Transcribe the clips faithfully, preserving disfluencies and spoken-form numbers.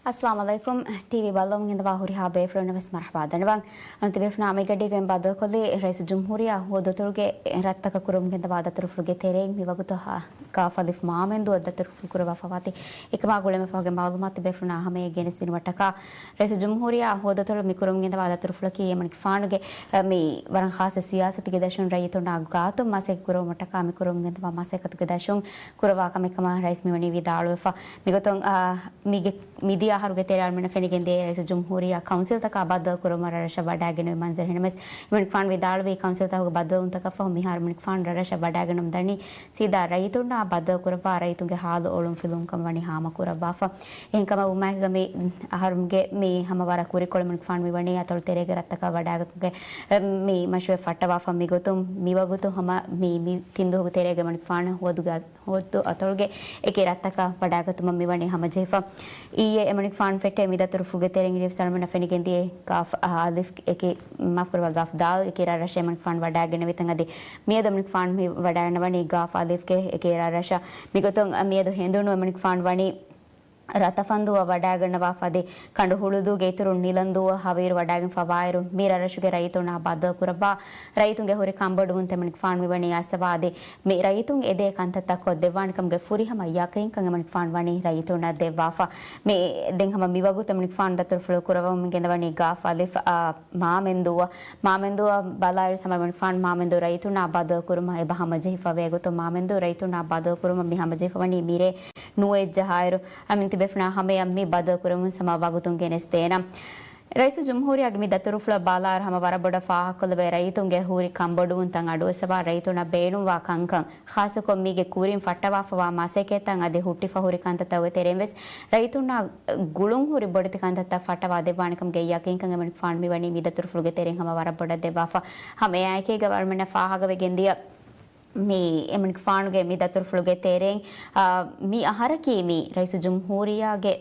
އައްސަލާމު ޢަލައިކުމް. ޓީވީ ބައްލަވަމުން ގެންދަވާ ހުރިހާ ބޭފުޅުންނަށް ވެސް މަރުޙަބާ ދަންނަވަން. އަންތި ބޭފުޅުންނާ މިގަޑީގައި ބައްދަލުކޮށްލީ ރައީސުލްޖުމްހޫރިއްޔާ ހުވަދުއަތޮޅުގެ ރަށްތަކަށް ކުރަމުން ގެންދަވާ ދަތުރުފުޅުގެ ތެރެއިން މިވަގުތު ހާ-، ގާފް އަލިފް މާމެންދޫ ދަތުރުފުޅު ކުރައްވާފަ ވާތީ. އެކަމާ ގުޅޭމެ ފަހުގެ މައުލޫމާތު ބޭފުޅުންނާ ހަމަޔަށް ގެނެސްދިނުމަށްޓަކާ، ރައީސުލްޖުމްހޫރިއްޔާ ހުވަދުއަތޮޅު މި ކުރަމުން ގެންދަވާ ދަތުރުފުޅަކީ އެމަނިކުފާނުގެ، އަ، މި ވަރަށް ޚާއްޞަ ސިޔާސަތުގެ ދަށުން ރައްޔިތުންނާ ގާތުން މަސައްކަތް ކުރުމަށްޓަކާ މި ކުރަމުން ގެންދަވާ މަސައްކަތުގެ ދަށުން ކުރައްވާ ކަމެއް ކަމަށް ރައީސް މިވަނީ ވިދާޅުވެފަ. މިގޮތުން، އާ، މީގެ މިދިޔަ އަހަރުގެ ތެރެއަށް އަޅުމެންނަށް ފެނިގެންދިޔަ ރައީސުލްޖުމްހޫރިއްޔާ ކައުންސިލްތަކާ ބައްދަލު ކުރުމަށް ރަށްރަށަށް ވަޑައިގެންނެވި މަންޒަރު. އެހެންނަމަވެސް، އެމަނިކުފާނު ވިދާޅުވީ ކައުންސިލްތަކުގެ ބައްދަލުވުންތަކަށްފަހު މިހާރު އެމަނިކުފާނު ރަށްރަށަށް ވަޑައިގެންނަމުން ދަނީ ސީދާ ރައްޔިތުންނާ ބައްދަލު ކުރައްވާ ރައްޔިތުންގެ ހާލު އޮޅުން ފިލުވުން ކަމަށް ވަނީ ހާމަކުރައްވާފަ. އެހެންކަމަށް ވުމާއެކީގަ މި އަހަރުގެ މި ހަމަ ވަރަށް ކުރިކޮޅު އެމަނިކުފާނު މިވަނީ އަތޮޅު ތެރޭގެ ރަށްތަކަށް ވަޑައިގަތުމުގެ މި މަޝްރޫއެއް ފައްޓަވާފަ. މިގޮތުން މިވަގުތު ހަމަ މި، މި ތިން ދުވަހުގެ ތެރޭގަ އެމަނިކުފާނު ހުވަދުގެ ހުވަދު އަތޮޅުގެ އެކި ރަށްތަކަށް ވަޑައިގަތުމަށް މިވަނީ ހަމަޖެހިފަ. އިއްޔެ އެމަނިކުފާނު ފެއްޓޭ މި ދަތުރުފުޅުގެ ތެރެއިން ރިޔަސަތު އަޅުމެންނަށް ފެނިގެންދިޔަ ގާފް އަލިފް އެކި، މާފުކުރައްވާ، ގާފް ދާލް އެކި ރަށްރަށަށް އެމަނިކުފާނު ވަޑައިގެންނެވިތަން އަދި މިއަދު އެމަނިކުފާނު މި ވަޑައިގަންނަވަނީ ގާފް އަލިފްގެ އެކި ރަށްރަށަށް. މިގޮތުން މިއަދު ހެނދުނު އެމަނިކުފާނު ވަނީ ރަތަފަންދޫއަށް ވަޑައިގަންނަވާފަ އަދި ކަނޑު ހުޅުދޫގެ އިތުރުން ނިލަންދޫއަށް ހަވީރު ވަޑައިގެންފަ ވާއިރު، މި ރަށްރަށުގެ ރައްޔިތުންނާ ބައްދަލު ކުރައްވާ ރައްޔިތުންގެ ހުރި ކަންބޮޑުވުން އެމަނިކުފާނު މިވަނީ އައިސްފަވާ އަދި މި ރައްޔިތުން އެދޭ ކަންތައްތައް ކޮށްދެއްވާނެ ކަމުގެ ފުރިހަމަ ޔަޤީންކަން އެމަނިކުފާނު ވަނީ ރައްޔިތުންނަށް ދެއްވާފަ. މި ދެން ހަމަ މިވަގުތު އެމަނިކުފާނު ދަތުރުފުޅު ކުރައްވަމުން ގެންދަވަނީ ގާފް އަލިފް، އާ، މާމެންދޫއަށް. މާމެންދޫއަށް ބަލާއިރު ހަމަ އެމަނިކުފާނު މާމެންދޫ ރައްޔިތުންނާ ބައްދަލު ކުރުމަށް އެބަ ހަމަޖެހިފަވޭ ގޮތުން މާމެންދޫ ރައްޔިތުންނާ ބައްދަލު ކުރުމަށް މި ހަމަޖެހިފަވަނީ މިރޭ ނުވައެއް ޖަހާއިރު، އަމިން ތިބޭފުޅުންނާ ހަމަޔަށް މި ބައްދަލު ކުރަމުން ހަމަ ވަގުތުން ގެނެސްދޭނަން. ރައީސުލްޖުމްހޫރިއްޔާގެ މި ދަތުރުފުޅަށް ބަލާއިރު ހަމަ ވަރަށް ބޮޑަށް ފާހަގަކޮށްލެވޭ ރައްޔިތުންގެ ހުރި ކަންބޮޑުވުންތައް އަޑުއެއްސަވާ ރައްޔިތުންނަށް ބޭނުންވާ ކަންކަން، ޚާއްޞަކޮށް މީގެ ކުރިން ފައްޓަވާފަވާ މަސައްކަތްތައް އަދި ހުއްޓިފަ ހުރި ކަންތައްތަކުގެ ތެރެއިން ވެސް ރައްޔިތުންނާ ގުޅުން ހުރި ބޮޑެތި ކަންތައްތައް ފައްޓަވާ ދެއްވާނެ ކަމުގެ ޔަޤީންކަން އެމަނިކުފާނު މިވަނީ މި ދަތުރުފުޅުގެ ތެރެއިން ހަމަ ވަރަށް ބޮޑަށް ދެއްވާފަ. ހަމަ އެއާއެކީގަ އަޅުމެންނަށް ފާހަގަވެގެން ދިޔަ މި އެމަނިކުފާނުގެ މި ދަތުރުފުޅުގެ ތެރެއިން، އާ، މި އަހަރަކީ މި ރައީސުލްޖުމްހޫރިއްޔާގެ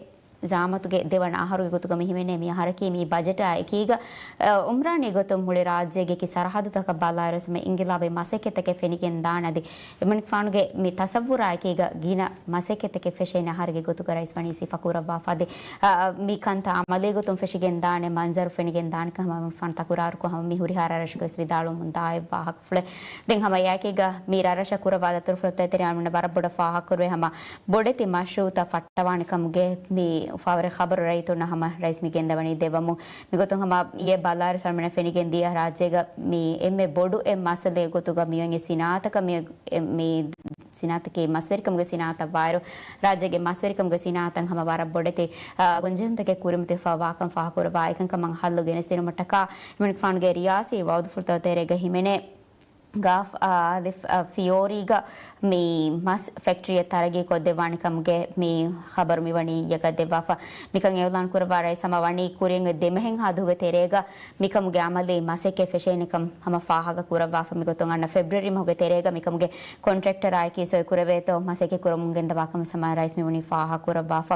ޒަޢާމަތުގެ ދެވަނަ އަހަރުގެ ގޮތުގަ މި ހިމެނޭ މި އަހަރަކީ މި ބަޖެޓާ އެކީގަ، އަ، އުމްރާނީ ގޮތުން މުޅި ރާއްޖޭގެ އެކި ސަރަހައްދުތަކަށް ބަލާއިރު ވެސް ހަމަ އިންގިލާބީ މަސައްކަތްތަކެއް ފެނިގެން ދާނެ އަދި އެމަނިކުފާނުގެ މި ތަޞައްވުރާ އެކީގަ ގިނަ މަސައްކަތްތަކެއް ފެށޭނެ އަހަރެއްގެ ގޮތުގަ ރައީސް ވަނީ ސިފަކުރައްވާފަ އަދި، އަ، މި ކަންތައް އަމަލީ ގޮތުން ފެށިގެން ދާނެ މަންޒަރު ފެނިގެން ދާނެކަން ހަމަ އެމަނިކުފާނު ތަކުރާރުކޮށް ހަމަ މި ހުރިހާ ރަށްރަށުގަ ވެސް ވިދާޅުވަމުން ދާ އެއް ވާހަކަފުޅެއް. ދެން ހަމަ އެއާއެކީގަ މި ރަށްރަށަށް ކުރައްވާ ދަތުރުފުޅުތައް ތެރެއިން އަޅުމެންނަށް ވަރަށް ބޮޑަށް ފާހަގަކުރެވޭ ހަމަ ބޮޑެތި މަޝްރޫއުތައް ފައްޓަވާނެ ކަމުގެ މި އުފާވެރި ޚަބަރު ރައްޔިތުންނަށް ހަމަ ރައީސް މި ގެންދަވަނީ ދެއްވަމުން. މިގޮތުން ހަމަ އިއްޔެ ބަލާއިރު އަޅުމެންނަށް ފެނިގެން ދިޔަ ރާއްޖޭގަ މި އެންމެ ބޮޑު އެއް މައްސަލައެއް ގޮތުގަ މިއޮތް އެއް ސިނާއަތަކަށް މި، މި ސިނާއަތަކީ މަސްވެރިކަމުގެ ސިނާއަތަށް ވާއިރު، ރާއްޖޭގެ މަސްވެރިކަމުގެ ސިނާއަތަށް ހަމަ ވަރަށް ބޮޑެތި، އާ، ގޮންޖެހުންތަކެއް ކުރިމަތިވެފަ ވާކަން ފާހަގަކުރައްވާ. އެކަންކަމަށް ހައްލު ގެނެސްދިނުމަށްޓަކާ އެމަނިކުފާނުގެ ރިޔާސީ ވައުދުފުޅުތައް ތެރޭގަ ހިމެނޭ ގާފް އަލިފް ފިޔޯރީގަ މި މަސް ފެކްޓްރީއެއް ތަރައްގީ ކޮށްދެއްވާނެ ކަމުގެ މި ޚަބަރު މިވަނީ އިއްޔެގަ ދެއްވާފަ. މިކަން އިޢުލާން ކުރައްވާ ރައީސް ހަމަ ވަނީ ކުރިން ދެމެހެންހާ ދުވަހުގެ ތެރޭގަ މިކަމުގެ އަމަލީ މަސައްކަތް ފެށޭނެކަން ހަމަ ފާހަގަ ކުރައްވާފަ. މިގޮތުން އަންނަ ފެބްރުއަރީ މަހުގެ ތެރޭގަ މިކަމުގެ ކޮންޓްރެކްޓަރާއެކީ ސޮއި ކުރެވޭތޯ މަސައްކަތް ކުރަމުން ގެންދަވާކަމަށް ހަމަ ރައީސް މިވަނީ ފާހަގަ ކުރައްވާފަ.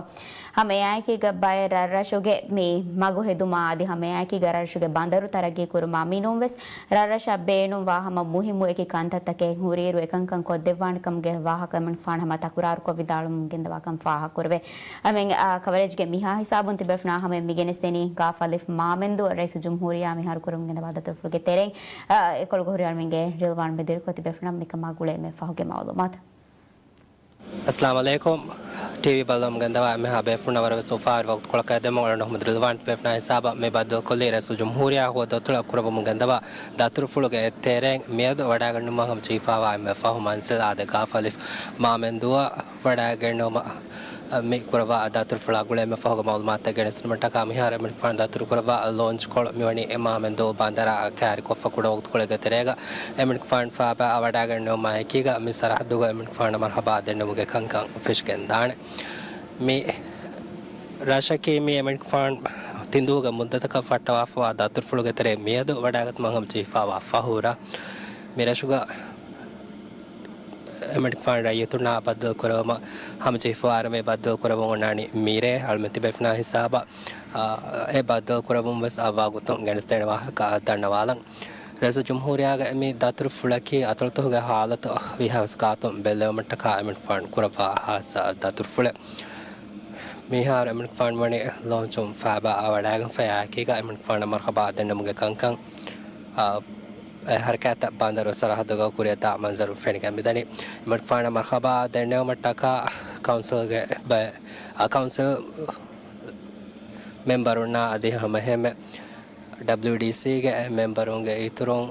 ހަމަ އެއާއެކީގަ ބައެއް ރަށްރަށުގެ މި މަގު ހެދުމާ އަދި ހަމަ އެއާއެކީގަ ރަށްރަށުގެ ބަނދަރު ތަރައްގީ ކުރުމާ މިނޫން ވެސް ރަށްރަށަށް ބޭނުންވާ ހަމަ މުހިއްމު އެކި ކަންތައްތަކެއް ހުރިއިރު އެކަންކަން ކޮށްދެއްވާނެ ކަމުގެ ވާހަކަ އެމަނިކުފާނު ހަމަ ތަކުރާރުކޮށް ވިދާޅުވަމުން ގެންދަވާކަން ފާހަގަކުރެވޭ. އަޅުމެން، އާ، ކަވަރޭޖްގެ މިހާ ހިސާބުން ތިބޭފުޅުންނާ ހަމަޔަށް މި ގެނެސްދެނީ ގާފް އަލިފް މާމެންދޫ ރައީސުލްޖުމްހޫރިއްޔާ މިހާރު ކުރަމުން ގެންދަވާ ދަތުރުފުޅުގެ ތެރެއިން، އާ، އެކޮޅުގަ ހުރި އަޅުމެންގެ ރިލްވާން މެދުވެރިކޮށް ތިބޭފުޅުންނަށް މިކަމާ ގުޅޭމެ ފަހުގެ މައުލޫމާތު. އައްސަލާމު ޢަލައިކުމް. ޓީވީ ބައްލަވަމުން ގެންދަވާ އެންމެހާ ބޭފުޅުންނަށް ވަރަށްވެސް އުފާވެރި ވަގުތުކޮޅަކަށް އެދެމުން އަޅުގަނޑު މުޙައްމަދު ރިލްވާން ތިބޭފުޅުންނާ ހިސާބަށް މި ބައްދަލުކޮށްލީ ރައީސުލްޖުމްހޫރިއްޔާ ހުވަދުއަތޮޅަށް ކުރައްވަމުން ގެންދަވާ ދަތުރުފުޅުގެ ތެރެއިން މިއަދު ވަޑައިގަންނަވަމުން ހަމަޖެހިފައިވާ އެންމެ ފަހު މަންޒިލް އާދެ ގާފް އަލިފް މާމެންދޫއަށް ވަޑައިގެންނެވުމަށް މި ކުރައްވާ ދަތުރުފުޅާ ގުޅޭމެ ފަހުގެ މައުލޫމާތުތައް ގެނެސްދިނުމަށްޓަކާ މިހާރު އެމަނިކުފާނު ދަތުރުކުރައްވާ ލޯންޗްކޮޅު މިވަނީ އެ މާމެންދޫ ބަނދަރާ ކައިރިކޮށްފަ ކުޑަ ވަގުތުކޮޅެއްގެ ތެރޭގަ އެމަނިކުފާނު ފާބާ ވަޑައިގެންނެވުމާ އެކީގަ މި ސަރަހައްދުގަ އެމަނިކުފާނަށް މަރުޙަބާ ދެންނެވުމުގެ ކަންކަން ފެށިގެންދާނެ. މި ރަށަކީ މި އެމަނިކުފާނު ތިންދުވަހުގެ މުއްދަތަކަށް ފައްޓަވާފަވާ ދަތުރުފުޅުގެ ތެރެއިން މިއަދު ވަޑައިގަތުމަށް ހަމަޖެހިފައިވާ ފަހު ރަށް. މި ރަށުގަ އެމަނިކުފާނު ރައްޔިތުންނާ ބައްދަލު ކުރެވުމަށް ހަމަޖެހިފައިވާ އަހަރުމެ ބައްދަލު ކުރަމުން އޮންނާނީ މިރޭ. އަޅުމެން ތިބޭފުޅުންނާ ހިސާބަށް، އާ، އެ ބައްދަލު ކުރަމުން ވެސް އައްވާ ގޮތުން ގެނެސްދޭނެ ވާހަކަ ދަންނަވާލަން. ރައީސުލްޖުމްހޫރިއްޔާގެ މި ދަތުރުފުޅަކީ އަތޮޅުތަކުގެ ހާލަތު ވީހާވެސް ގާތުން ބެއްލެވުމަށްޓަކާ އެމަނިކުފާނު ކުރައްވާ ހާއްސަ ދަތުރުފުޅެއް. މިހާރު އެމަނިކުފާނު ވަނީ ލޯންޗުން ފާބާ ވަޑައިގެންފައި އެކީގަ އެމަނިކުފާނަށް މަރުހަބާ ދެންނެވުމުގެ ކަންކަން، އާ، އެ ހަރަކާތްތައް ބަނދަރު ސަރަހައްދުގަ ކުރިއަށް ދާ މަންޒަރު ފެނިގެން މިދަނީ. އެމަނިކުފާނަށް މަރުހަބާ ދެންނެވުމަށްޓަކާ ކައުންސިލްގެ ބަ-، އާ، ކައުންސިލް މެމްބަރުންނާ އަދި ހަމަ އެހެންމެ ޑަބްލިޔުޑީސީގެ މެމްބަރުންގެ އިތުރުން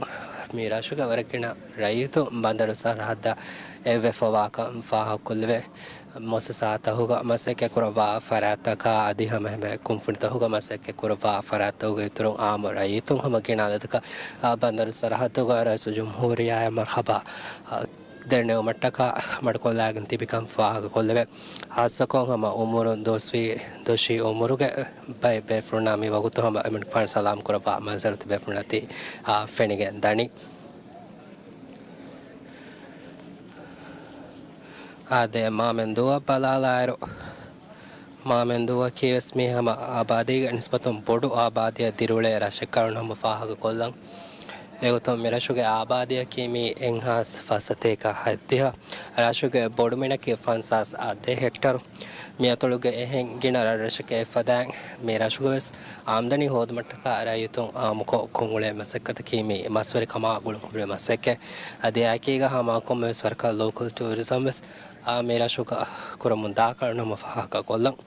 މި ރަށުގެ ވަރަށް ގިނަ ރައްޔިތުން ބަނދަރު ސަރަހައްދަށް އެއްވެފަވާކަން ފާހަގަކޮށްލެވޭ. މުއައްސަސާތަކުގަ މަސައްކަތްކުރައްވާ ފަރާތްތަކާ އަދި ހަމަ އެހެންމެ ކުންފުނިތަކުގަ މަސައްކަތްކުރައްވާ ފަރާތްތަކުގެ އިތުރުން އާއްމު ރައްޔިތުން ހަމަ ގިނަ އަދަދަކަށް، އާ، ބަނދަރު ސަރަހައްދުގަ ރައީސުލްޖުމްހޫރިއްޔާއަށް މަރުހަބާ، އާ، ދެންނެވުމަށްޓަކާ މަޑުކޮށްލާގެން ތިބިކަން ފާހަގަކޮށްލެވޭ. ހާއްސަކޮށް ހަމަ އުމުރުން ދުވަސްވީ ދޮށީ އުމުރުގެ ބައެއް ބޭފުޅުންނާ މި ވަގުތު ހަމަ އެމަނިކުފާނު ސަލާމް ކުރައްވާ މަންޒަރު ތިބޭފުޅުންނަށް ތި، އާ، ފެނިގެން ދަނީ. އާދެ، މާމެންދޫއަށް ބަލާލާއިރު، މާމެންދޫއަކީ ވެސް މީ ހަމަ އާބާދީގެ ނިސްބަތުން ބޮޑު އާބާދީއެއް ދިރިއުޅޭ ރަށެއްކަން ހަމަ ފާހަގަކޮށްލަން. އެގޮތުން މި ރަށުގެ އާބާދީއަކީ މީ އެއްހާސް ފައްސަތޭކަ ހަތްދިހަ. ރަށުގެ ބޮޑުމިނަކީ ފަންސާސް އާ ދެ ހެކްޓަރު. މި އަތޮޅުގެ އެހެން ގިނަ ރަށްރަށެއްގެ އެއްފަދައިން މި ރަށުގަވެސް އާމްދަނީ ހޯދުމަށްޓަކާ ރައްޔިތުން އާއްމުކޮށް ކޮށްއުޅޭ މަސައްކަތަކީ މި މަސްވެރިކަމާ ގުޅުންހުރި މަސައްކަތް. އަދި އެއާއެކީގަ ހަމަ ކޮންމެވެސް ވަރަކަށް ލޯކަލް ޓޫރިޒަމް ވެސް އާ މި ރަށުގަ ކުރަމުން ދާކަން ހަމަ ފާހަގަކޮށްލަން.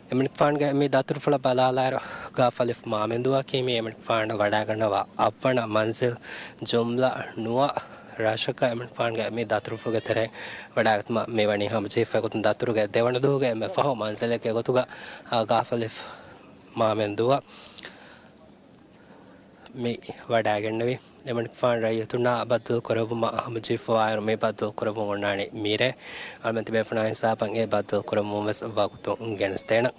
އެމަނިކުފާނުގެ މި ދަތުރުފުޅަށް ބަލާލާއިރު، ގާފަލިފު މާމެންދޫއަކީ މީ އެމަނިކުފާނު ވަޑައިގަންނަވާ އަށްވަނަ މަންޒިލް. ޖުމްލަ ނުވަ ރަށަކަށް އެމަނިކުފާނުގެ މި ދަތުރުފުޅުގެ ތެރެއިން ވަޑައިގަތުމަށް މި ވަނީ ހަމަޖެހިފައި ގޮތުން ދަތުރުގެ ދެވަނަ ދުވަހުގެ އެންމެ ފަހު މަންޒިލެއްގެ ގޮތުގަ، އާ، ގާފަލިފު މާމެންދޫއަށް މި ވަޑައިގެންނެވި. އެމަނިކުފާނު ރައްޔިތުންނާ ބައްދަލު ކުރެއްވުމަށް ހަމަޖެހިފައިވާއިރު، މި ބައްދަލު ކުރެއްވުން އޮންނާނީ މިރޭ. އަޅުމެން ތިބޭފުޅުންނާ ހިސާބަށް އެ ބައްދަލު ކުރެއްވުމަށް ވެސް ވަގުތު ގެނެސްދޭނަން.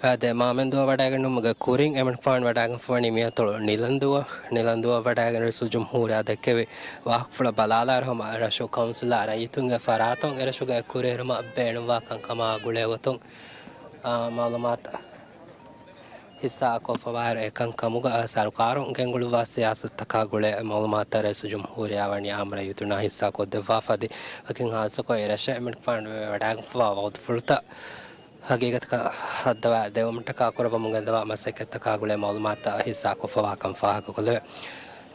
އާދެ، މާމެންދޫއަށް ވަޑައިގެންނުމުގެ ކުރިން އެމަނިކުފާނު ވަޑައިގެންފަވަނީ މިއަތޮޅު ނިލަންދޫއަށް. ނިލަންދޫއަށް ވަޑައިގެން ރައީސުލްޖުމްހޫރިއްޔާ ދެއްކެވި ވާހަކަފުޅަށް ބަލާލާއިރު، ހަމަ ރަށު ކައުންސިލާ ރައްޔިތުންގެ ފަރާތުން އެރަށުގެ ކުރިއެރުމަށް ބޭނުންވާ ކަންކަމާ ގުޅޭގޮތުން، އާ، މައުލޫމާތު ހިއްސާކޮށްފަވާއިރު، އެކަންކަމުގަ ސަރުކާރުން ގެންގުޅުއްވާ ސިޔާސަތުތަކާ ގުޅޭ މައުލޫމާތުތައް ރައީސުލްޖުމްހޫރިއްޔާ ވަނީ އާއްމު ރައްޔިތުންނާ ހިއްސާކޮށްދެއްވާފަ އަދި، ވަކިން ހާއްސަކޮށް އެރަށަށް އެމަނިކުފާނު ވަޑައިގެންފަވާ ވަގުތުފުޅުތައް ހަގީގަތަކަށް ހައްދަވާ ދެވުމަށްޓަކާ ކުރައްވަމުން ގެންދަވާ މަސައްކަތްތަކާ ގުޅޭ މައުލޫމާތުތައް ހިއްސާކޮށްފަވާކަން ފާހަގަކޮށްލެވޭ.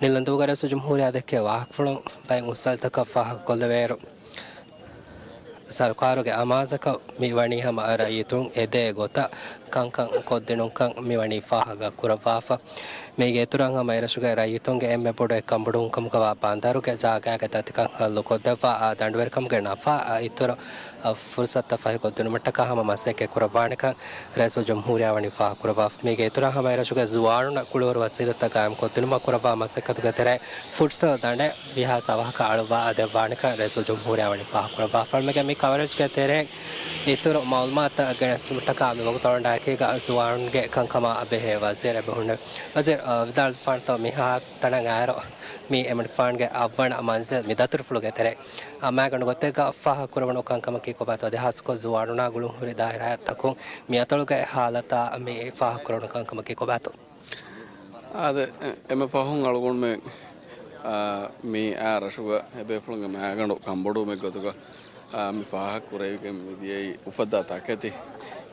ނިލަންދޫގަ ރައީސުލްޖުމްހޫރިއްޔާ ދެއްކޭ ވާހަކަފުޅުން ބައެއް އުސްއަލިތަކަށް ފާހަގަކޮށްލެވޭއިރު، ސަރުކާރުގެ އަމާޒަކަށް މި ވަނީ ހަމަ ރައްޔިތުން އެދޭ ގޮތަށް ކަންކަން ކޮށްދިނުންކަން މި ވަނީ ފާހަގަ ކުރައްވާފަ. މީގެ އިތުރަށް ހަމަ އެރަށުގެ ރައްޔިތުންގެ އެންމެ ބޮޑު އެއް ކަނބޮޑުވުންކަމުގަވާ ބަނދަރުގެ ޖާގައިގެ ދަތިކަން ހައްލުކޮށްދެއްވާ، އާ، ދަނޑުވެރިކަމުގެ ނަފާ، އާ، އިތުރު، އާ، ފުރުސަތުތައް ފަހިކޮށްދިނުމަށްޓަކާ ހަމަ މަސައްކަތް ކުރައްވާނެކަން ރައީސުލްޖުމްހޫރިއްޔާ ވަނީ ފާހަގަކުރައްވާފަ. މީގެ އިތުރަށް ހަމަ އެރަށުގެ ޒުވާނުންނަށް ކުޅިވަރު ވަސީލަތްތައް ގާއިމްކޮށްދިނުމަށް ކުރައްވާ މަސައްކަތުގެ ތެރެއިން ފުޓްސަލް ދަނޑެއް ވީހާސް އަވަހަކަށް އަޅުއްވާ ދެއްވާނެކަން ރައީސުލްޖުމްހޫރިއްޔާ ވަނީ ފާހަގަކުރައްވާފަ. އަޅުމެންގެ މި ކަވަރޭޖްގެ ތެރެއިން އިތުރު މައުލޫމާތުތައް ގެނެސްދިނުމަށްޓަކާ މި ވަގުތު އަޅުގަނޑާއެކީގަ ޒުވާނުންގެ ކަންކަމާ ބެހޭ ވަޒީރެއް ބެހުންނެވި. ވަޒީރު، އާ، ވިދާޅުވެފާނެތޯ މިހާ ތަނަށް އައިރު މީ އެމަނިކުފާނުގެ އަށްވަނަ މަންޒިލް މި ދަތުރުފުޅުގެ ތެރެއިން. އާ، މައިގަނޑު ގޮތެއްގަ ފާހަގަކުރެވުނު ކަންކަމަކީ ކޮބާތޯ؟ އަދި ހާއްސަކޮށް ޒުވާނުންނާ ގުޅުންހުރި ދާއިރާތަކުން މި އަތޮޅުގެ ހާލަތާ މި ފާހަގަކުރެވުނު ކަންކަމަކީ ކޮބާތޯ؟ އާދެ، އެ، އެންމެ ފަހުން އަޅުގަނޑުމެން، އާ، މި އާ ރަށުގަ އެބޭފުޅުންގެ މައިގަނޑު ކަންބޮޑުވުމެއް ގޮތުގަ، އާ، މި ފާހަގަކުރެވިގެން މިދިޔައީ އުފައްދާ ތަކެތި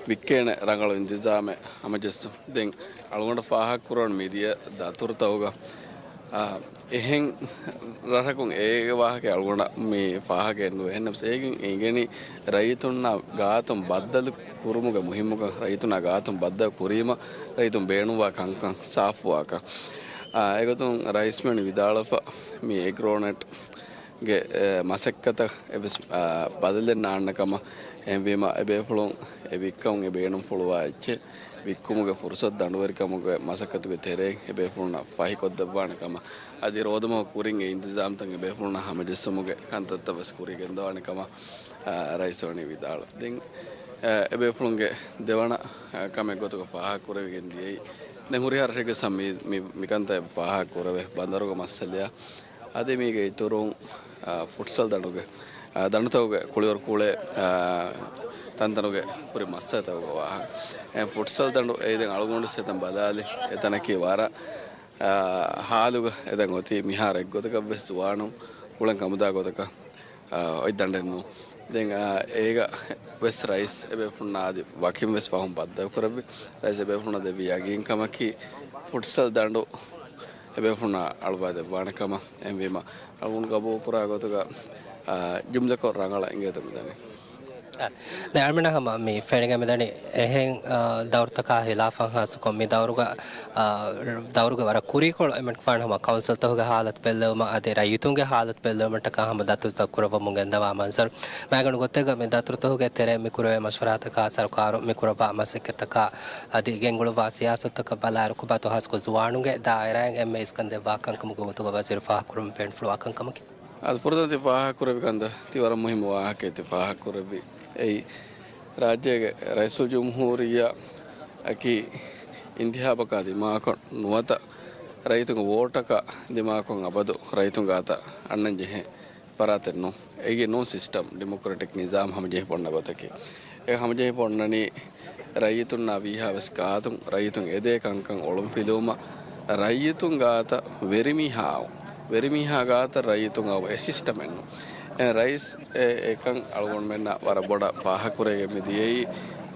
ވިއްކޭނެ ރަނގަޅު އިންތިޒާމެއް ހަމަޖެއްސުން. ދެން އަޅުގަނޑަށް ފާހަގަކުރަން މިދިޔަ ދަތުރުތަކުގަ، އާ، އެހެން ރަށަކުން އޭގެ ވާހަކަ އަޅުގަނޑަށް މި ފާހަގައެއް ނުވޭ. އެހެންނަމަވެސް އޭގެން އެނގެނީ ރައްޔިތުންނާ ގާތުން ބައްދަލު ކުރުމުގެ މުހިއްމުކަން، ރައްޔިތުންނާ ގާތުން ބައްދަލު ކުރީމަ ރައްޔިތުން ބޭނުންވާ ކަންކަން ސާފުވާކަން. އާ، އެގޮތުން ރައީސް ވަނީ ވިދާޅުވެފަ، މި އެގްރޯނެޓް ގެ، އެ، މަސައްކަތަށް އެއްވެސް، އާ، ބަދަލެއް ނާންނަ ކަމަށް. އެހެންވީމަ، އެބޭފުޅުން އެ ވިއްކަމުން އެ ބޭނުންފުޅުވާ އެއްޗެއް، ވިއްކުމުގެ ފުރުސަތު، ދަނޑުވެރިކަމުގެ މަސައްކަތުގެ ތެރެއިން އެބޭފުޅުންނަށް ފަހިކޮށްދެއްވާނެ ކަމަށް، އަދި ރޯދަމަހު ކުރިން އެ އިންތިޒާމްތައް އެބޭފުޅުންނަށް ހަމަޖެއްސުމުގެ ކަންތައްތައް ވެސް ކުރިޔަށް ގެންދަވާނެ ކަމަށް، އާ، ރައީސް ވަނީ ވިދާޅުވި. ދެން، އާ، އެބޭފުޅުންގެ ދެވަނަ، އާ، ކަމެއް ގޮތުގަ ފާހަގަކުރެވިގެން ދިޔައީ، ދެން ހުރިހާ ރަށެއްގެ ސަމް މި، މި، މިކަންތައް އެބަ ފާހަގަކުރެވޭ ބަނދަރުގެ މައްސަލައާ، އަދި މީގެ އިތުރުން، އާ، ފުޓްސަލް ދަނޑުގެ، އާ، ދަނޑުތަކުގެ ކުޅިވަރު ކުޅޭ، އާ، ތަންތަނުގެ ހުރި މައްސަލަތަކުގެ ވާހަކަ. އެ ފުޓްސަލް ދަނޑު އެއީ ދެން އަޅުގަނޑު ސެތަން ބަލާލި އެތަނަކީ ވަރަށް، އާ، ހާލުގަ އެދަން އޮތީ. މިހާރު އެއްގޮތަކަށް ވެސް ޒުވާނުން ކުޅެން ކަމުދާ ގޮތަކަށް، އާ، އޮތް ދަނޑެއް ނޫން. ދެން އާ، އޭގަ ވެސް ރައީސް އެބޭފުޅުންނާ އަދި ވަކިން ވެސް ފަހުން ބައްދަލުކުރެއްވި. ރައީސް އެބޭފުޅުންނަށް ދެއްވި ޔަގީންކަމަކީ ފުޓްސަލް ދަނޑު އެބޭފުޅުންނާ އަޅުވާ ދެއްވާނެ ކަމަށް. އެހެންވީމަ އަޅުގަނޑު ގަބޫލުކުރާ ގޮތުގަ، އާ، ޖުމްލަކޮށް ރަނގަޅަށް އިނގޭތޯ މިދަނީ. އަ، ދެން އަޅުމެންނަށް ހަމަ މި ފެނިގެން މިދަނީ އެހެން، އާ، ދައުރުތަކާ ހިލާފަށް ހާއްސަކޮށް މި ދައުރުގަ، އާ، ދައުރުގެ ވަރަށް ކުރީކޮޅު އެމަނިކުފާނު ހަމަ ކައުންސިލްތަކުގެ ހާލަތު ބެއްލެވުމަށް އަދި ރައްޔިތުންގެ ހާލަތު ބެއްލެވުމަށްޓަކާ ހަމަ ދަތުރުތައް ކުރައްވަމުން ގެންދަވާ މަންޒަރު. މައިގަނޑު ގޮތެއްގަ މި ދަތުރުތަކުގެ ތެރޭ މި ކުރެވޭ މަޝްވަރާތަކާ ސަރުކާރު މި ކުރައްވާ މަސައްކަތްތަކާ އަދި ގެންގުޅުއްވާ ސިޔާސަތުތަކަށް ބަލާއިރު ކޮބާތޯ ހާއްސަކޮށް ޒުވާނުންގެ ދާއިރާއިން އެންމެ އިސްކަން ދެއްވާ ކަންކަމުގެ ގޮތުގަ ވަޒީރު ފާހަގަކުރަމުން ބޭނުންފުޅުވާ ކަންކަމަކީ. އަދި ފުރަތަމަ ތި ފާހަގަކުރެއްވި ކަންތައް ތި ވަރަށް މުހިއްމު ވާހަކައެއް ތި ފާހަގަކުރެއްވި. އެއީ، ރާއްޖޭގެ ރައީސުލްޖުމްހޫރިއްޔާ އަކީ އިންތިހާބަކާ ދިމާކޮށް ނުވަތަ ރައްޔިތުންގެ ވޯޓަކާ ދިމާކޮށް އަބަދު ރައްޔިތުން ގާތަށް އަންނަން ޖެހޭ ފަރާތެއް ނޫން. އޭގެ ނޫން ސިސްޓަމް، ޑިމޮކްރެޓިކް ނިޒާމް ހަމަޖެހިފަ އޮންނަ ގޮތަކީ. އެ ހަމަޖެހިފަ އޮންނަނީ ރައްޔިތުންނާ ވީހާވެސް ގާތުން ރައްޔިތުން އެދޭ ކަންކަން އޮޅުންފިލުވުމަށް، ރައްޔިތުން ގާތަށް ވެރިމީހާ އައު، ވެރިމީހާ ގާތަށް ރައްޔިތުން އައު އެ ސިސްޓަމެއް ނޫން. އެ ރައީސް އެ، އެކަން އަޅުގަނޑުމެންނަށް ވަރަށް ބޮޑަށް ފާހަގަކުރެވިގެން މި ދިޔައީ،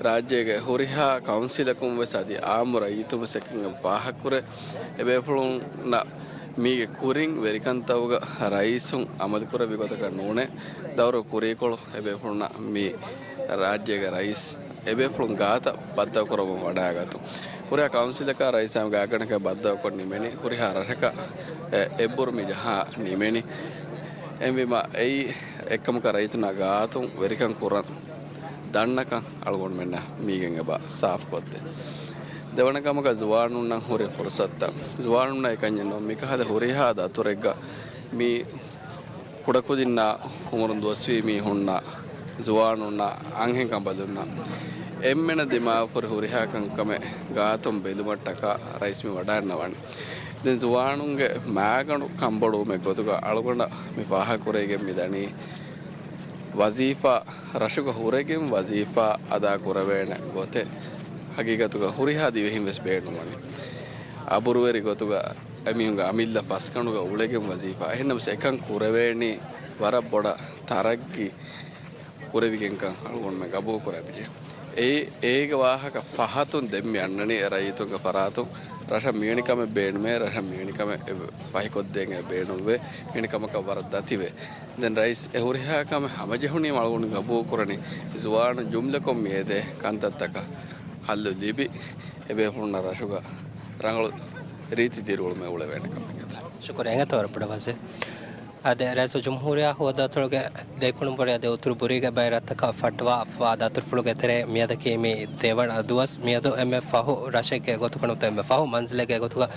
ރާއްޖޭގެ ހުރިހާ ކައުންސިލަކުން ވެސް އަދި އާއްމު ރައްޔިތުން ވެސް އެކަން ފާހަގަކުރޭ. އެބޭފުޅުންނަށް މީގެ ކުރިން ވެރިކަންތަކުގަ ރައީސުން އަމަލުކުރެއްވި ގޮތަކަށް ނޫނޭ، ދައުރު ކުރީކޮޅު އެބޭފުޅުންނަށް މި ރާއްޖޭގެ ރައީސް އެބޭފުޅުން ގާތަށް ބައްދަލުކުރައްވަން ވަޑައިގަތުން. ހުރިހާ ކައުންސިލަކާ ރައީސާ ގާތްގަނޑަކަށް ބައްދަލުކޮށް ނިމެނީ، ހުރިހާ ރަށަކަށް އެ، އެއްބުރު މި ޖަހާ ނިމެނީ. އެހެންވީމަ އެއީ އެއްކަމަކަށް ރައްޔިތުންނާ ގާތުން ވެރިކަން ކުރަން ދަންނަކަން އަޅުގަނޑުމެންނަށް މީގެން އެބަ ސާފުކޮށްދޭ. ދެވަނަ ކަމަކަށް ޒުވާނުންނަށް ހުރި ފުރުސަތުތައް. ޒުވާނުންނަށް އެކަންޏެއް ނޫން. މިކަހަލަ ހުރިހާ ދަތުރެއްގަ މި ކުޑަކުދިންނާ އުމުރުން ދުވަސްވީ މީހުންނާ، ޒުވާނުންނާ، އަންހެން ކަނބަލުންނާ އެންމެނަށް ދިމާވެފަ ހުރި ހުރިހާ ކަންކަމެއް ގާތުން ބެލުމަށްޓަކާ ރައީސް މި ވަޑައިގަންނަވަނީ. ދެން ޒުވާނުންގެ މައިގަނޑު ކަންބޮޑުވުމެއް ގޮތުގަ އަޅުގަނޑަށް މި ފާހަގަކުރެވިގެން މިދަނީ، ވަޒީފާ، ރަށުގަ ހުރެގެން ވަޒީފާ އަދާ ކުރެވޭނެ ގޮތެއް ހަގީގަތުގަ ހުރިހާ ދިވެހިން ވެސް ބޭނުންވަނީ. އަބުރުވެރި ގޮތުގަ އެމީހުންގެ އަމިއްލަ ފަސްގަނޑުގަ އުޅެގެން ވަޒީފާ. އެހެންނަމަވެސް އެކަން ކުރެވޭނީ ވަރަށް ބޮޑަށް ތަރައްގީ ކުރެވިގެންކަން އަޅުގަނޑުމެން ގަބޫލުކުރައިފި. އެ، އޭގެ ވާހަކަ ފަހަތުން ދެން މި އަންނަނީ އެ ރައްޔިތުންގެ ފަރާތުން. ރަށަށް މިވެނި ކަމެއް ބޭނުމޭ، ރަށަށް މިވެނި ކަމެއް އެ ފަހިކޮށްދޭން އެ ބޭނުންވޭ، މިވެނި ކަމަކަށް ވަރަށް ދަތިވޭ. ދެން ރައީސް އެ ހުރިހާ ކަމެއް ހަމަޖެހުނީމަ އަޅުގަނޑު ގަބޫލުކުރަނީ، ޒުވާނުން ޖުމްލަކޮށް މި އެދޭ ކަންތައްތަކަށް ހައްލު ލިބި، އެބޭފުޅުންނަށް ރަށުގަ ރަނގަޅު ރީތި ދިރިއުޅުމެއް އުޅެވޭނެ ކަމެއް އެތަ. ޝުކުރިއްޔާ އެނގޭތޯ ވަރަށް ބޮޑަށް ވަޒީރު. އަދި ރައީސުލްޖުމްހޫރިއްޔާ ހޯއްދަތޮޅުގެ ދެކުނުބުރި އަދި އުތުރު ބުރީގެ ބައި ރަށްތަކަށް ފައްޓަވާފަވާ ދަތުރުފުޅުގެ ތެރޭ މިއަދަކީ މި ދެވަނަ ދުވަސް. މިއަދު އެންމެ ފަހު ރަށެއްގެ ގޮތުގަ ނުވަތަ އެންމެ ފަހު މަންޒިލެއްގެ ގޮތުގަ،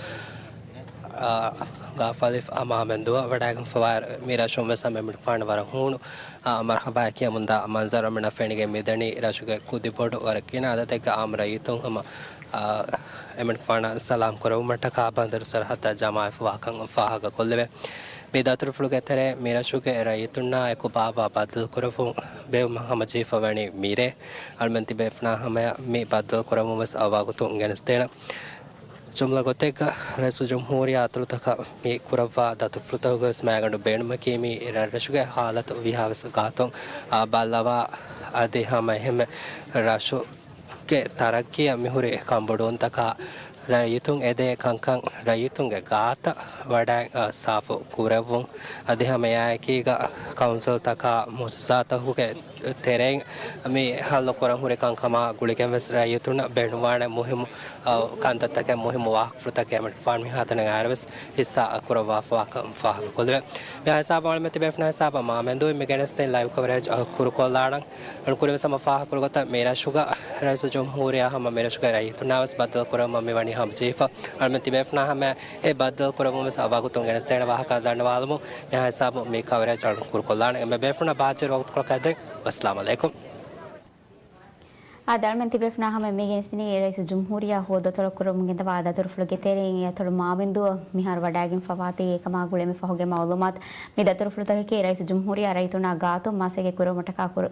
އާ، ގާފާލިފް މާމެންދުއަށް ވަޑައިގެންފަވާ މި ރަށުން ވެސް އެމީހުންނަށް ވަރަށް ހޫނު، އާ، މަރުހަބާ ކިޔަމުންދާ މަންޒަރު އަޅުމެންނަށް ފެނިގެން މިދަނީ. ރަށުގެ ކުދިބޮޑު ވަރަށް ގިނަ އަދަދެއްގެ އާއްމު ރައްޔިތުން ހަމަ، އާ، އެމީހުންނަށް ސަލާމް ކުރެއްވުމަށްޓަކާ ބަނދަރު ސަރަހައްދަށް ޖަމާވެފަވާކަން ފާހަގަކޮށްލެވޭ. މި ދަތުރުފުޅުގެ ތެރޭ މި ރަށުގެ ރައްޔިތުންނާ އެކު ބާއްވާ ބައްދަލުކުރެއްވުން ބޭއްވުމަށް ހަމަޖެހިފަވަނީ މިރޭ. އަޅުމެން ތިބޭފުޅުންނާ ހަމަޔަށް މި ބައްދަލުކުރެއްވުން ވެސް އަވަހަށް ގެނެސްދޭނަން. ޖުމްލަ ގޮތެއްގަ ރައީސުލްޖުމްހޫރިއްޔާ ދަތުރުތަކަށް މި ކުރައްވާ ދަތުރުފުޅުތަކުގެ ވެސް މައިގަނޑު ބޭނުމަކީ މި ރަށްރަށުގެ ހާލަތު ވީހާވެސް ގާތުން، އާ، ބައްލަވާ އަދި ހަމަ އެހެންމެ ރަށު ގެ ތަރައްގީއަށް މިހުރި ކަންބޮޑުވުންތަކާ ރައްޔިތުން އެދޭ ކަންކަން ރައްޔިތުންގެ ގާތަށް ވަޑައި، އަ، ސާފު ކުރެއްވުން. އަދި ހަމަ އެއާއެކީގަ ކައުންސިލްތަކާ މުއައްސަސާތަކުގެ ތެރެއިން މި ހައްލު ކުރަން ހުރި ކަންކަމާ ގުޅިގެން ވެސް ރައްޔިތުންނަށް ބޭނުންވާނެ މުހިއްމު، އަ، ކަންތައްތަކެއް، މުހިއްމު ވާހަކަފުޅުތަކެއް އެމީހުންނަށް މިހާތަނަށް އައިއިރު ވެސް ހިއްސާ ކުރައްވާފަވާކަން ފާހަގަކޮށްލެވޭ. މިހާ ހިސާބަށް އަޅުމެން ތިބޭފުޅުންނާ ހިސާބަށް މާމެންދޫ މި ގެނެސްދިން ލައިވް ކަވަރޭޖް ކުރުކޮށްލާނަން. އަޅުން ކުރިންވެސް ހަމަ ފާހަގަކުރި ގޮތަށް މި ރަށުގަ ރައީސުލްޖުމްހޫރިއްޔާ ހަމަ މި ރަށުގެ ރައްޔިތުންނާ ވެސް ބައްދަލު ކުރެވުމަށް މި ވަނީ ހަމަޖެހިފަ. އަޅުމެން ތިބޭފުޅުންނާ ހަމަ އެ ބައްދަލު ކުރެވުން ވެސް އަވަހަށް ގެނެސްދޭނެ ވާހަކަ ދަންނަވާލަމުން މިހާ ހިސާބުން މި ކަވަރޭޖް އަޅުން ކުރުކޮށްލާނަން. އެންމެ ބޭފުޅުންނަށް ބާއްޖަވެރި ވަގުތުކޮޅަކަށް ދެން ވައްސަލާމް އަލައިކުމް. އާދެ، އަޅުމެން ތިބޭފުޅުންނާ ހަމަ މި ގެނެސްދިނީ ރައީސުލްޖުމްހޫރިއްޔާ ހޯއްދަތޮޅަށް ކުރަމުން ގެންދަވާ ދަތުރުފުޅުގެ ތެރެއިން އެ އަތޮޅު މާމެންދޫއަށް މިހާރު ވަޑައިގެންފަވާތީ އެކަމާ ގުޅޭ މި ފަހުގެ މައުލޫމާތު. މި ދަތުރުފުޅުތަކަކީ ރައީސުލްޖުމްހޫރިއްޔާ ރައްޔިތުންނާ ގާތުން މަސައްކަތް ކުރުމަށްޓަކާ ކުރ-،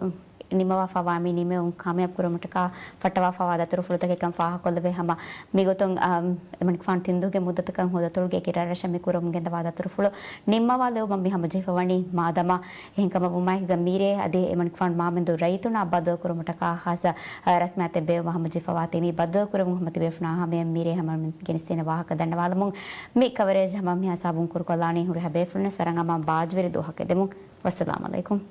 ނިންމަވާފަވާ މި ނިމެވުން ކާމިޔާބު ކުރުމަށްޓަކާ ފައްޓަވާފަވާ ދަތުރުފުޅުތަކެއްކަން ފާހަގަކޮށްލެވޭ ހަމަ މިގޮތުން، އަ، އެމަނިކުފާނު ތިންދުވަހުގެ މުއްދަތަކަށް ހޯދަތޮޅުގެ އެކި ރަށްރަށަށް މި ކުރަމުން ގެންދަވާ ދަތުރުފުޅު ނިންމަވާލެވުމަށް މި ހަމަޖެހިފަވަނީ. މާދަމާ އެހެންކަމަށްވުމާއެކުގަ މީރޭ އަދި އެމަނިކުފާނު މާމެންދޫ ރައްޔިތުންނާ ބައްދަލުކުރުމަށްޓަކާ ޚާއްޞަ، އަ، ރަސްމިއްޔާތެއް ބޭއްވުމަށް ހަމަޖެހިފަވާތީ. މި ބައްދަލުކުރެވުން ހަމަ ތިބޭފުޅުންނާ ހަމަޔަށް މީރޭ ހަމަ ގެނެސްދޭނެ ވާހަކަ ދަންނަވާލަމުން މި ކަވަރޭޖް ހަމަ މިހާ ހިސާބުން ކުރުކޮށްލާނީ. ހުރިހާ ބޭފުޅުންވެސް ވަރަށް އަމާން ބާއްޖަވެރި ދުވަހަކަށް ދެމުން. ވައްސަލާމް އަލައިކުމް.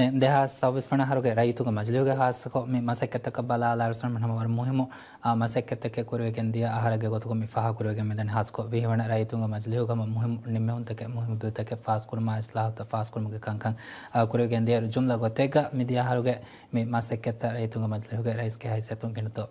ދެ-، ދެހާސް ސައުވީސް ވަނަ އަހަރުގެ ރައްޔިތުންގެ މަޖިލީހުގެ ހާއްސަކޮށް މި މަސައްކަތްތަކަށް ބަލާލާ އަޅުގަނޑުމެން ހަމަ ވަރަށް މުހިއްމު، އާ، މަސައްކަތްތަކެއް ކުރެވިގެން ދިޔަ އަހަރެއްގެ ގޮތުގަ މި ފާހަގަކުރެވިގެން މިދަނީ. ހާއްސަކޮށް ވިހި ވަނަ ރައްޔިތުންގެ މަޖިލީހުގަ ހަމަ މުހިއްމު ނިންމެވުންތަކެއް، މުހިއްމު ބިލްތަކެއް ފާސްކުރުމާ، އިސްލާހުތައް ފާސްކުރުމުގެ ކަންކަން، އާ، ކުރެވިގެން ދިޔައިރު ޖުމްލަ ގޮތެއްގަ މިދިޔަ އަހަރުގެ މި މަސައްކަތްތައް ރައްޔިތުންގެ މަޖިލީހުގެ ރައީސްގެ ހައިސިއްޔަތުން ގިނަތޯ